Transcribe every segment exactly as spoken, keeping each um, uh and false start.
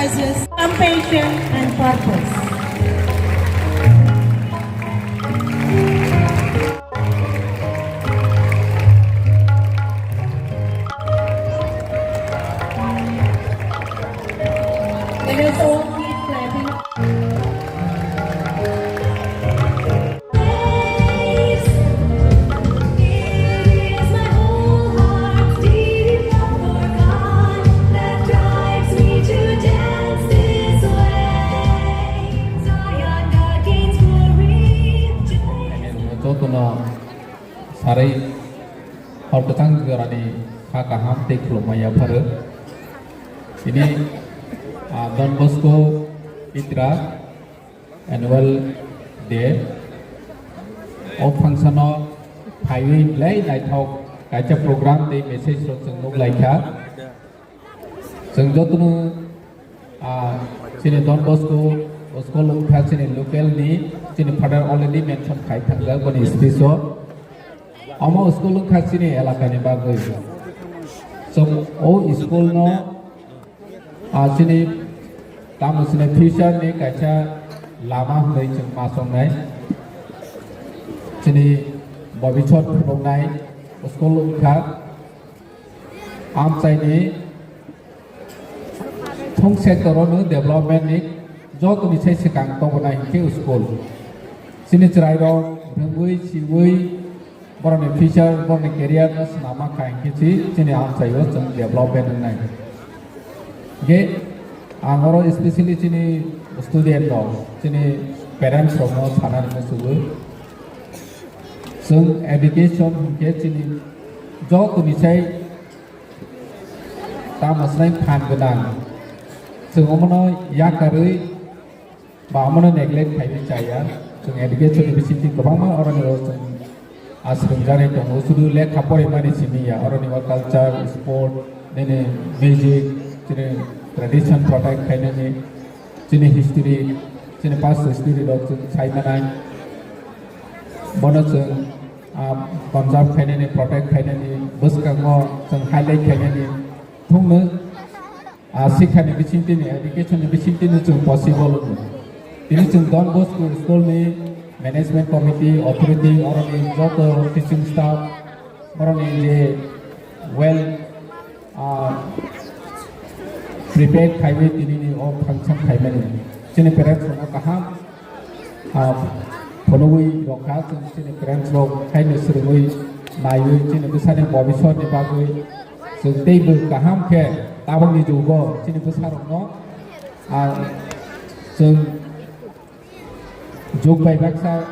Compassion and purpose. Let us all keep clapping. Jotono sarwi hor kwchang jorani kha kaham tei khulumma yapharo. Tini, ah, Don Bosco Pitra Annual Day. O function o phaiwi belai naithok kaisa program tei message rok chwng nuk laikha. Chwng jotono, ah, chini Don Bosco school wngkha chini local ni, chini father already mention khai thangjak boni speech o. Omo school wngkha chini elaka ni bagwi. Chwng o school no, ah, chini tamo chini future ni kaisa lama hwnwi chwng ma chongnai. Chini bobisot phunuknai school wngkha. Amchaini thung sector o nwng development ni jotoni sai swkang tobonai hinkhe school. Chini chwrairok rwngwi siwi borokni future, borokni career no swnamma kha hinkhe chi chini amchaio chwng development wngnai. Hinkhe ang oro specially chini student rok, chini parents rokno sanani muchungo. Chwng education hinkhe chini jotoni sai tamo swnai phan gwnang. Chwng omono yakarwi ba omono neglect khaiwi chaya. Chwng education ni bisingtwi kwbangma oroni o chwng aswrwngjaknai tongo. Sudu lekha porimani simi ya, oroni o culture, sport, nini music, chini tradition protect khainani, chini history, chini past history rok chwng sai manai. Bono chwng, ah, conserve khainani, protect khainani, bwskango chwng highlight khainani thungno, ah, sikha ni bisingtwi ni, education ni bisingtwi ni chwng possible wngkha. Tini chwng Don Bosco school ni management committee, authority, oroni joto teaching staff, oroni je well, ah, prepare khaiwi tini ni o function khaimani. Chini parents rokno kaham, ah, phunugwi rokha, chwng chini parents rok haino swrwngwi naiwi chini bwsani bobisot ni bagwi chwng teibo kaham khe tabukni jugo chini bwsa rokno, ah, chwng jug bai baksa,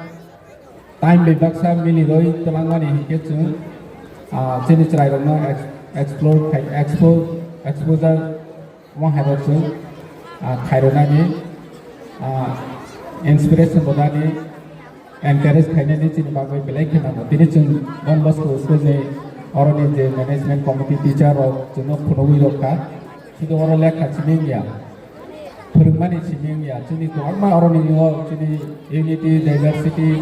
time bai baksa milirwi twlangmani hinkhe chwng, ah, chini chwrairokno ex-, explore khai, expo-, exposure omo hai rok chwng, ah, khairoknani, ah, inspiration rwnani, encourage khainani chini bagwi belai khe nango. Tini chwng Don Bosco school ni oroni je management committee teacher rok chwngno phunugwi rokha. Sudu oro lekha simi wngya, phwrwngmani simi wngya, chini kwbangma oroni o chini unity, diversity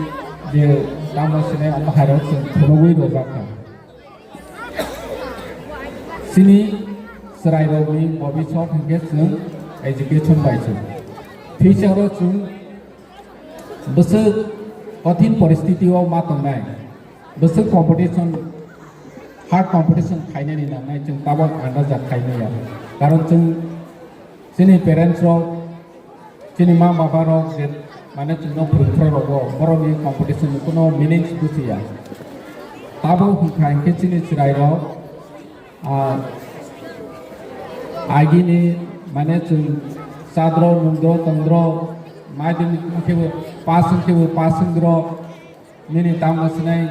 je tamo sini omo hai rok chwng phunugwi rwjakha. Chini chwrairokni bobisot hinkhe chwng education bai se. Future o chwng bwswk kothin poristiti o ma tongnai, bwswk competition, hard competition khainani nangnai chwng tabok andajak khaimaya. Karon chwng chini parents rok, chini ma baba rok je mane chwngno phwrwngphra rogo, borokni competition ni kuno meanings bujiya. Tabok hwnkha hinkhe chini chwrai rok, ah, agini mane chwng chadro, nungdro, tongdro, madhyamik wngkhebo pass wngkhebo pass wngdro, nini tamo sinai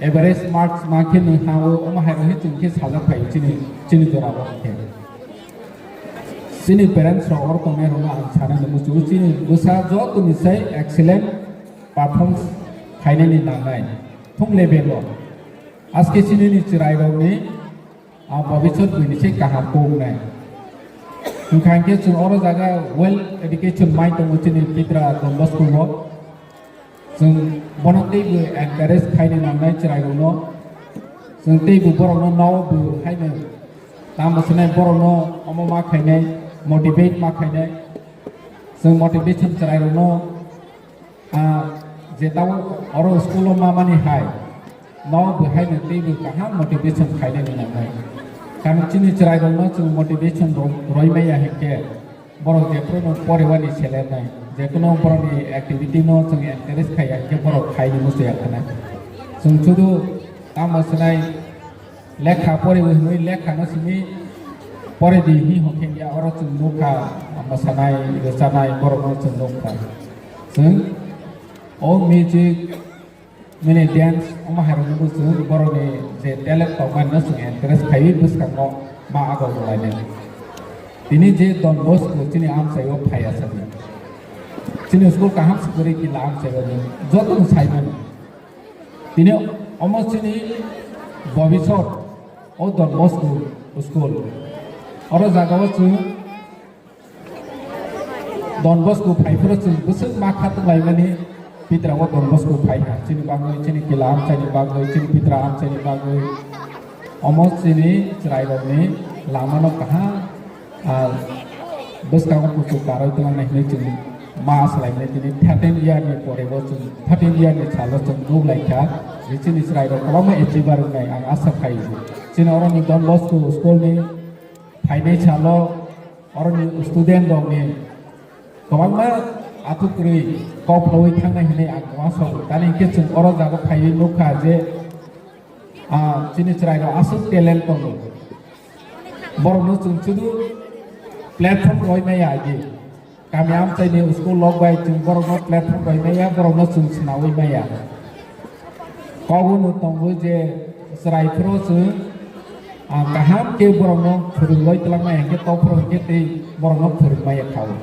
average marks ma khe nwng ha-o, omo hai rok chwng khe sajak phaio chini, chini jora o khe. Chini parents rok oro tongnai rok no ang sana nw muchungo, chini bwsa joto ni sai excellent performance khainani nangnai thung level o. Aske chini ni chwrai rok ni, ah, bobisot buini se kaham kok nai. Hwnkha hinkhe chwng oro jaga well education mai tongo chini Pitra Don Bosco o. Chwng bono teibo encourage khaina nangnai chwrai rokno. Chwng teibo borokno nao bo haino tamo sinai borokno omo ma khainai. motivate ma khainai. Chwng motivation chwrairokno, ah, je tabuk oro school o ma mani hai, no bo hai no teibo kaham motivation khainai ni nangnai. Karon chini chwrairokno chwng motivation ro-, roi maya hinkhe, borok jephuru no porewani selernai, jekono borokni activity no chwng encourage khaiya hinkhe borok khaini muchungya khana. Chwng sudu tamo swnai lekha poriwi hwnwi lekha no simi pore di hi hokhe ya oro chwng nukha, mwsanai, rwchanai borok no chwng nukha. Chwng o music, mini dance, omo hai rok no chwng borok ni je talent tongmani no chwng encourage khaiwi bwskango ma agok rwlainai. Tini je Don Bosco chini amchai o phai asadi. Chini school kaham se kwrwi kila amchai o joto no saimani. Tini omo chini bobisot o Don Bosco school. Oro jaga o chwng Don Bosco phai phuru chwng bwswk ma khatung laimani pitra o Don Bosco phai ha. Chini bagwi, chini kila amchaini bagwi, chini pitra amchaini bagwi. Omo chini chwrairokni lamano kaham, ah, bwskango kuchuk karwi tongna hinwi chwng ma swlaimani tini thirteen year ni pore bo chwng, thirteen year ni salo chwng nuk laikha. Je chini chwrairok kwbangma achiever wngnai ang asa khai. Chini oroni Don Bosco school ni phainai salo oroni student rokni kwbangma athukwrwi kok phlaiwi thangnai hinwi ang uansukgo. Tamni hwnkhe chwng oro jaga phaiwi nukha je, ah, chini chwrairok aswk talent tongo. Borokno chwng sudu platform roi maya agi. Kami amchaini school lok bai chwng borokno platform roi maya, borokno chwng swnawi maya. Kok unu tongo je chwrai phuru chwng, ah, kaham khe borokno phwrwngwi twlangmaya hinkhe tok phuru hinkhe tei borokno phwrwngmaya kha o.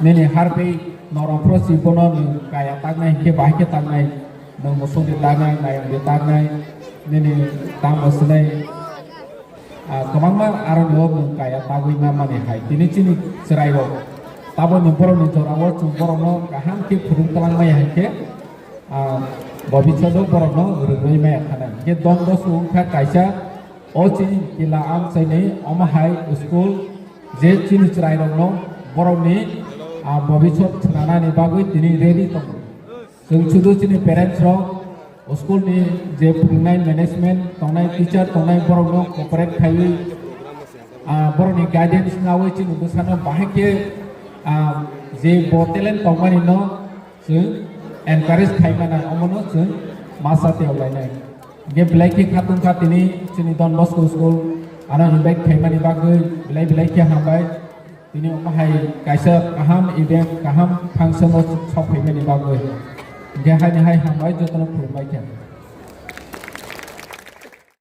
Nini harphi norok phuru si bono nwng kaya taknai hinkhe bahai khe taknai, nwng musuk di taknai, nayong di taknai, nini tamo swnai, ah, kwbangma aroni o nwng kaya tagwi ma mani hai. Tini chini chwrairok taboni borokni jorao chwng borokno kaham khe phwrwng twlang maya hai khe, ah, bobishoto borokno rwgwi maya khanai. Hinkhe Don Bosco wngkha kaisa o chini kila amchaini omo hai school je chini chwrairokno borokni, ah, bobishot swnanani bagwi tini ready tongo. Chwng sudu chini parents rok, school ni je phwrwngnai management tongnai, teacher tongnai, borokno cooperate khaiwi, ah, borokni guidance nawi chini bwsano bahai khe, ah, je bo talent tongmani no chwng encourage khai mano, omono chwng masa tei lainai. Hingke belai khe khatungkha tini chini Don Bosco school ano invite khaimani bagwi belai belai khe hambai. Tini omo hai kaisa kaham event, kaham function o sok phaimani bagwi. Hingke haini hai hambai jotono khulumbai khe.